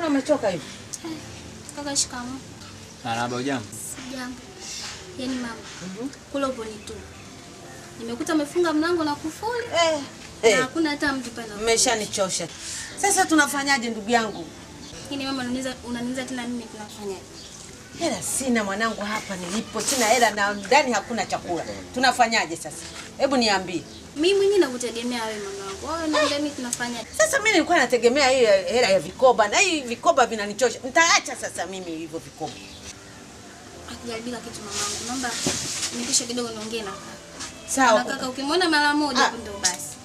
Mbona umechoka hivi? Kaka, shikamoo. Marahaba, hujambo? Sijambo. Yaani mama, kule upo ni tu. Nimekuta umefunga mlango na kufuli. Na hakuna hata mtu pale. Umeshanichosha. Sasa tunafanyaje ndugu yangu? Yaani mama, unaniuliza tena mimi tunafanyaje? Hela sina mwanangu, hapa nilipo sina hela na ndani hakuna chakula. Tunafanyaje sasa? Hebu niambie. Mimi mwenyewe nakutegemea wewe mama wangu. Wewe unaniambia mimi tunafanyaje? Sasa mimi nilikuwa nategemea hii hela ya vikoba na hii vikoba vinanichosha. Nitaacha sasa mimi hivyo vikoba. Akijaribika kitu mamangu, naomba nipishe kidogo niongee na kaka. Sawa. Na kaka ukimwona mara moja hapo ndio basi.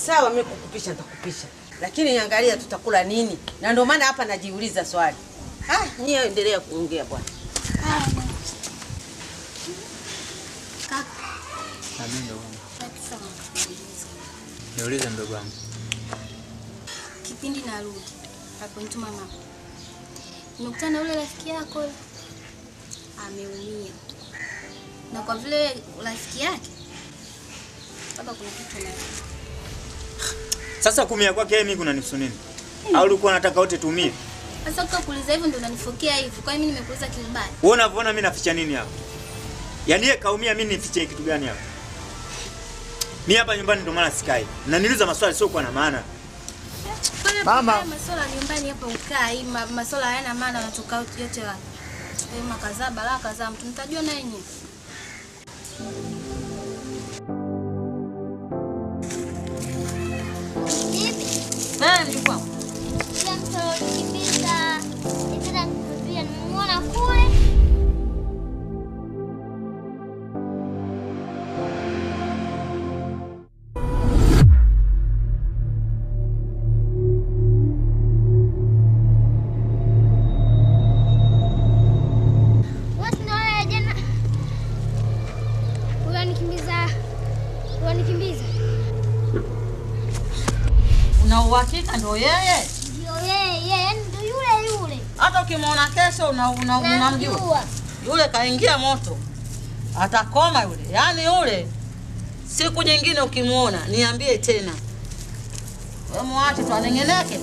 Sawa, mimi kukupisha nitakupisha. Lakini angalia tutakula nini? Na ndio maana hapa najiuliza swali. Ah, nyie endelea kuongea bwana. Kaka. Na mimi ndio. Niulize mdogo wangu. Kipindi narudi hapo nituma mama. Nimekutana na yule rafiki yako ameumia. Na kwa vile rafiki yake baba kuna kitu naye. Sasa kumia kwake mimi kuna nusu nini? Au ulikuwa unataka wote tuumie? Sasa ukikuuliza hivyo ndio unanifokea hivyo. Kwa nini mimi nimekuuliza kibaya? Wewe unavyoona mimi naficha nini hapa? Yaani yeye kaumia, mimi nifiche kitu gani hapa? Mimi hapa nyumbani ndio maana sikai. Na niliuliza maswali sio kwa na maana. Mama, masuala nyumbani hapa ukai, masuala hayana maana natoka yote wapi? Wewe makazaa baraka za mtu mtajua na yenyewe. Bibi. Nani mjukuu wangu? Kila mtu alikimbiza. Nitaka kukuambia nimemuona kule. Una uhakika ndio yeye? Ndio yeye, ndio yule yule. Hata ukimwona kesho unamjua. Yule kaingia moto. Atakoma yule. Yaani yule siku nyingine ukimuona niambie tena. Wewe muache tu anengeneke.